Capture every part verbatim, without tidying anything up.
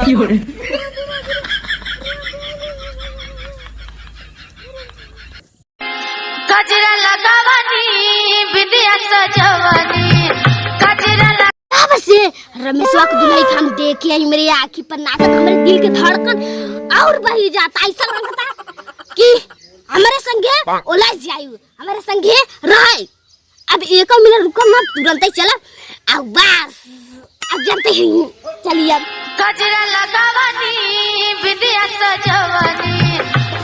गजरा लगावनी, बिंदिया सजवनी, गजरा लग- अब से रमेशवा के दुल्हन के हम देखे ही, मेरे आँखी पर नाचत, हमरे दिल के धड़कन और बढ़ी जाता। ऐसा लगता कि हमरे संगे ओला जायु, हमरे संगे रहे। अब एको मिनट रुकम ना, तुरंतै चलब। अब बस, अब जनते ही चली अब। गजरा लगावनी, बिंदिया सजवनी,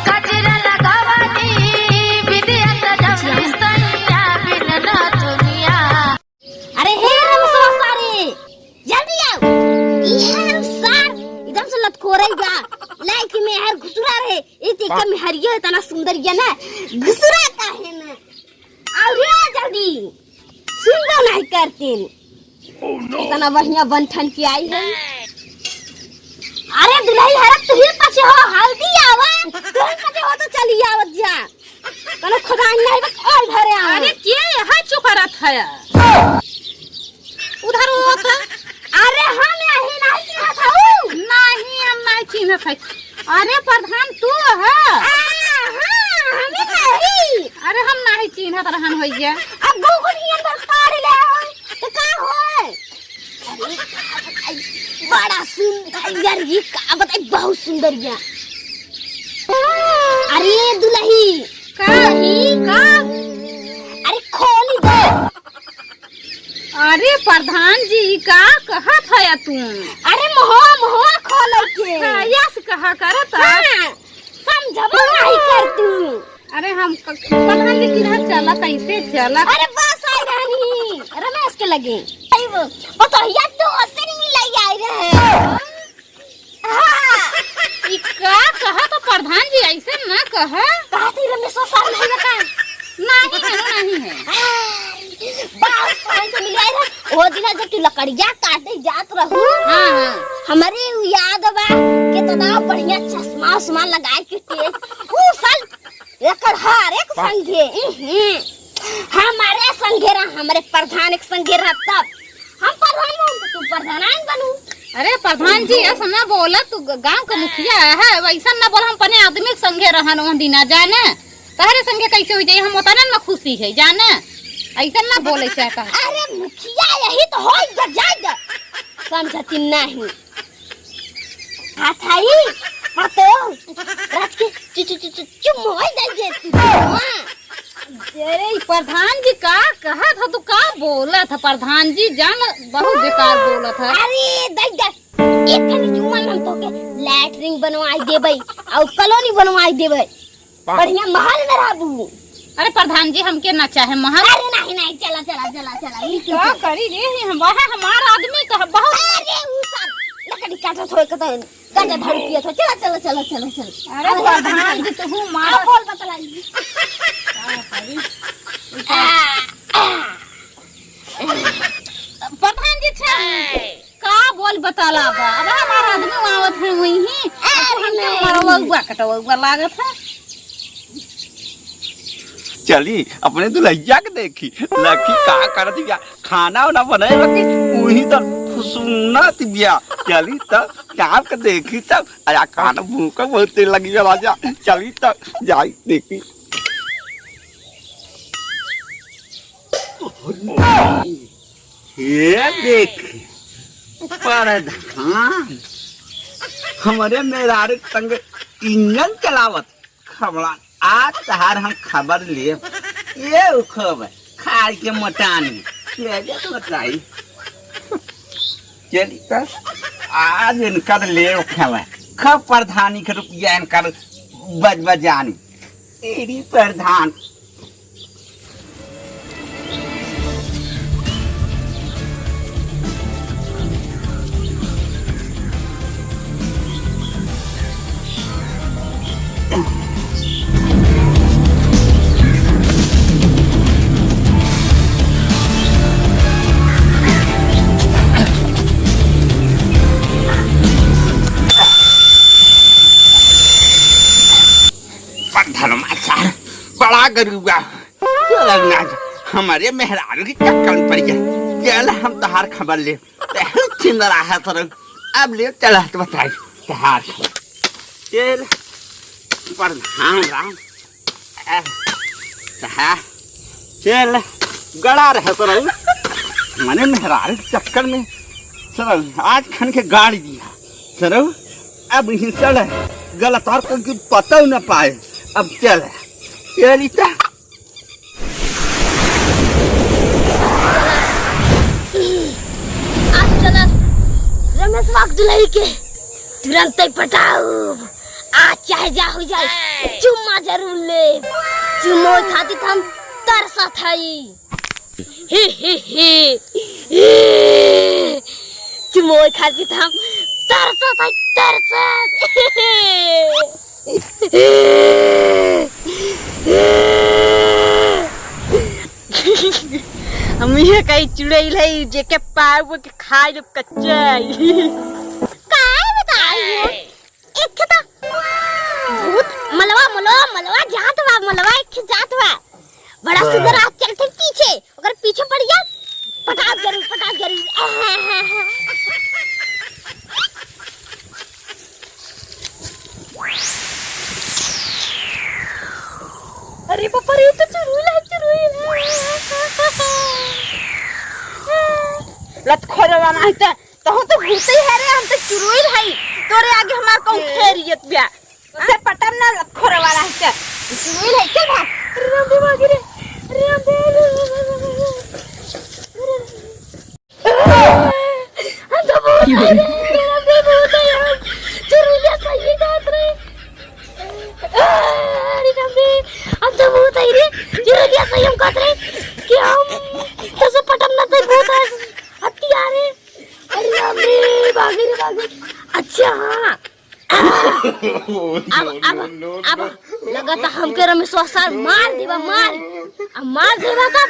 गजरा लगावनी, बिंदिया सजवनी, सैया बिन ना दुनिया। अरे हे रमसवा सारे, जल्दी आओ। ये सार एकदम से लतखोरई बा। लाइक में हर घुसुरा रहे। ई तो एकदम हरियो इतना सुंदर ये ना, घुसुरा काहे ना? आओ रे जल्दी, सुनबो नहीं करतीन। इतना बढ़िया बन ठन के आई है। अरे दुल्हन हरक तू ही पछे हो, हल्दी आवा, तू ही पछे हो तो चली आवत जा। कनो खुदा नहीं बक और घरे आवा। अरे के यहाँ चुकरत है? उधर वो तो। अरे हम यही नहीं चिन्हत हऊ। नहीं, हम नहीं चिन्हत है। अरे प्रधान तू है? आ, हाँ, हमें नहीं। अरे हम नहीं चिन्हत रहन होइया। अब गोगुनियन पर काढ़ ले हो, तो का होए? अरे, बड़ा सुंदर यार, ये का बताई, बहुत सुंदर यार। अरे दुल्ही। का ही? का? अरे खोली दे। अरे प्रधान जी, ई का कहत हया तू? अरे मोहवा, मोहवा खोले के। हाँ, यस कहा करत। हाँ, समझबो नहीं कर तू। अरे हम क-, प्रधान जी किधर चला, कैसे चला? अरे बस आई रहनी रमेश के लगे। आई वो, पतोहिया तो ओसे नहीं मिलाई आई रहे। हाँ। ई का कहा तो प्रधान जी ऐसे ना कहा। कहा थी रमेश साहब नहीं बता। नहीं है, नहीं है। हाँ, बस तो ऐसे मिलाई रहे। वो दिन जब तू लकड़िया काटे जात रहू। हाँ, हाँ। हमारे याद बा कितना बढ़िया चश्मा उश्मा लगाए के तेज। ऊ साल एकर हर एक संगे, इही, हमारे संगे रह, हमरे प्रधान एक संगे रह, तब हम प्रधान बनू, तो तू प्रधान बनू। अरे प्रधान जी, ऐसा ना बोला, तू ग-, गांव का मुखिया है, वैसा ना बोला, हम अपने आदमी के संगे रहन वहाँ दिना जाने, तहरे संगे कैसे हो जाए, हम उतना ना खुशी है जाने, ऐसा ना बोले चाहता है। अरे मुखिया यही तो होई, जा, जा, जा। समझती नहीं। हाथाई, पतो, रात के चु-, चु-, चु-, चु-, चुम्मो होई जाइए तू, हाँ। अरे, ई प्रधान जी का कहत ह, तू का बोलत ह? प्रधान जी जान बहुत बेकार बोलत ह। अरे, दई दे, एक खाली चुम्मा में हम तोके लैट्रिन बनवाई देबई, और कॉलोनी बनवाई देबई। बढ़िया महल में रहबू। अरे प्रधान जी, हमके ना चाहे महल। अरे नहीं, नहीं, चला, चला, चला, चला, ई का करी रे, हम वहाँ हमार आदमी कह बहुत। अरे ऊ सब लकड़ी काटत होए के तो गांजा दारू पियत हो। चला, चला, चला, चला, चला। अरे प्रधान जी, तू हूँ मारा। अब बोल बतलाई। का करी? प्रधान जी, छे। का बोल बतला बा? अब हमार आदमी आवत है वही, अब तू हमके मरवउआ कटवउआ लागत है। चली, अपने दुल्हैया के देखी, लखी का करत बिया, खाना उना बने लगी, वही तो सुनत बिया। चली त, चाप के देखी तब, अरे खाना भूख बहुत तेज लगी बा राजा, चली त, जाई देखी। ये देख, प्रधान हमरे मेहरारू के संग इंजन चलावत, खबड़ा, आज तहार हम खबर लेब। ये उखब, खाए के मोटानी, ले जा तो बताई। चली त, आज इनकर लेब खबर, खब प्रधानी के रुपया इनकर बज बजानी। तेरी प्रधान। प्रधानमा सार, बड़ा गरुआ। चल ना, हमरे मेहरारू के चक्कर में पड़ गया। चल, हम तहार खबर ले। तहु छिंदरा है सरऊ। अब ले चला तो बताई। तहार तेल प्रधान राम। आ, तहार तेल गड़ा रहे सरऊ। मने मेहरारू के चक्कर में सरऊ आज खन के गाड़ दिया। सरऊ अब हिंसल है, गलत और कोई की पता न पाए। अब चल तेल इतना। आज चला रमेशवा के दुलही के तुरंत ही पटाउब। आज चाहे जा हो जाए, चुम्मा जरूर ले। चुम्मा खातिर हम तरसत हई। हे, हे, हे। चुम्मा खातिर हम तरसत हई, तरसत। हम ये कहीं चुड़ैल है, जेके पाए वो के खाए जब कच्चा है। काहे बताई हो? एक तो भूत मलवा, मलवा, मलवा जात बा, मलवा एक जात बा। बड़ा सुंदर, आप चलते पीछे, अगर पीछे पड़ गया, पटाक जरूर, पटाक जरूर। अरे बाप रे, तो चुड़ैल है, चुड़ैल है। लतखोरवा नाहीं तो, तहु तो भूते है रे, हम तो चुड़ैल है। तोरे आगे हमार कौन खैरियत बा? से पटम ना लतखोरवा नाहीं तो। चुड़ैल है, चल भाग। अरे राम दे, भाग रे। अरे राम दे। हम तो भूत है रे, हम तो भूत है, हम चुरुलिया सही कहत रहे। अरे राम रे, हम तो भूत है रे, चुरुलिया सही हम कहत रहे कि हम तो से पटम ना थे, भूत है, हत्या रे। अरे राम रे, भागे रे, भागे। अच्छा हाँ, अब, अब, अब लगत हमके रमेशवा सार मार देबा, मार। अब मार देबा तब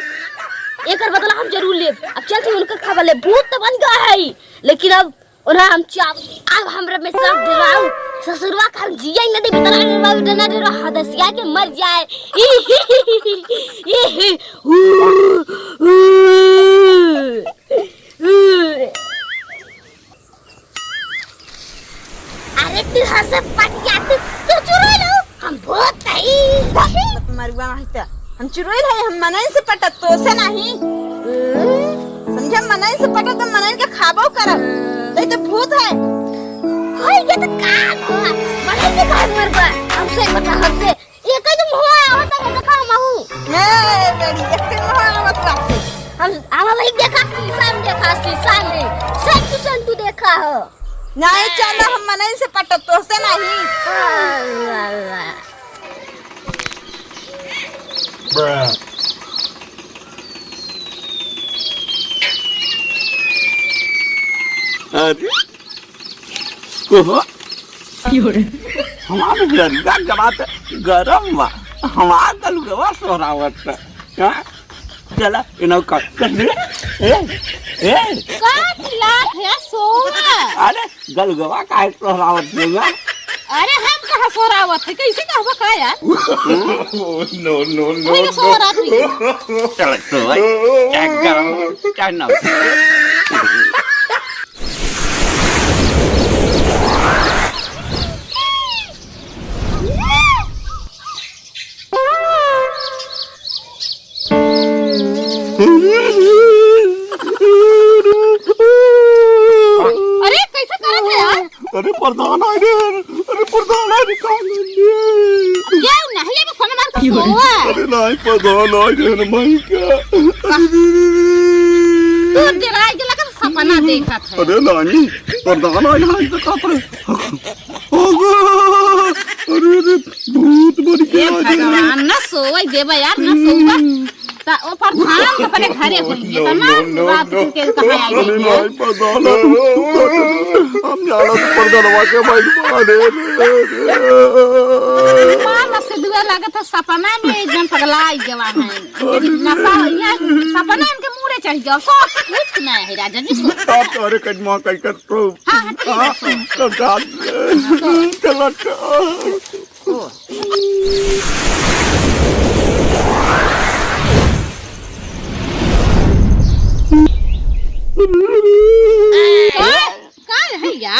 एकर बदला हम जरूर लेब। अब चल, तू उनकर खबर ले, भूत तो बन गया है, लेकिन अब उन्हें हम चाप, अब हम रमेशवा डराऊ, ससुरवा के हम जिया ही न देबे, इतना डराऊ, इतना डराऊ, हदसिया के मर जाए। अरे तू हमसे पट जा, तू, तू चुड़ैल हो, हम भूत हई। मरुआ नहीं तो हम चुड़ैल है, हम मनई से पटत तो से नहीं। समझे, मनई से पटत तो मनई के खाबो करब, नहीं तो भूत है। होई के तो का हुआ? मनई के काहे मरबा? हमसे पटा, हमसे। एकै तो मुँह आवत है, देखा हमहू। ए, बेटी, एकै मुँह आवत बाटे। हम, हम वही देखा शीशा में, देखा शीशा में। संतू, संतू देखा हो। नहीं, चलो, हम मनई से पटत, तोसे नहीं। अरे, ओहो। हमार गरुआ गवा त गरम बा, हमार गलुगवा सोहरावत बा। हाँ? चला, इनहू काट, काट ले। ए, ए। का चिल्लात है, सोआ? अरे, गलुगवा काहे सोहरावत बा? अरे, हम कहाँ सोहरावत है? कैसे कहबो का यार? No, no, no, वही no। सोहरात हुई। चल, तो भाई, चाहे गरम, चाहे नम। अरे, कैसे करत है यार? अरे, प्रधान आए रे, अरे, प्रधान आए रे, का कर ले? क्या नहीं, ये तो सोना मार के सोवा। अरे, नहीं, प्रधान आए रे, माई का। अरे, रे, रे, रे। तू डेराइ गेला का सपना देखत है। अरे, नानी, प्रधान आए रे, तो का करे? अरे, अरे, भूत बन के हे आ गया। भगवान, ना सोवै देबा यार, ना सोवा। ता ओ प्रधान तो अपने घरे होइए, तो ना रात के कहाँ आइए? अरे नहीं, प्रधान, हम जाना तो प्रधानवा के भाई मारे। मार ना से दुआ लागत है, सपना में एकदम पगला आई गवा है। नशा, ये सपना इनके मूड़े चढ़ गया, सब कुछ नहीं है राजा जी, सब। आप तो अरे कदमा कई कर तो। हाँ, हाँ, ठीक है, हाँ, सो, सो। तो जान, हाँ, सो। चलो, तो। ओ। का, का है यार?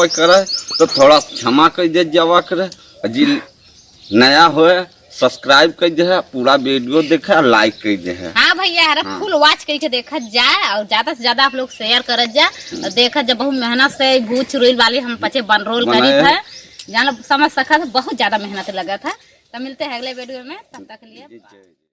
आवे करे, तो थोड़ा क्षमा कर दे जावा करे। जी नया होए, subscribe कर दे, पूरा video देखे, like कर दे। हाँ भैया, हरा हाँ। Full watch करके देखत जा और ज्यादा से ज्यादा आप लोग share करत जा। और देखत जा, बहुत मेहनत से गूछ रुइल वाली हम पचे बन रोल बनाए करी हैं। था, जान समझ सकत है, बहुत ज्यादा मेहनत लगत है। तो मिलते हैं अगले video में, तब तक के लिए जी, bye। जय।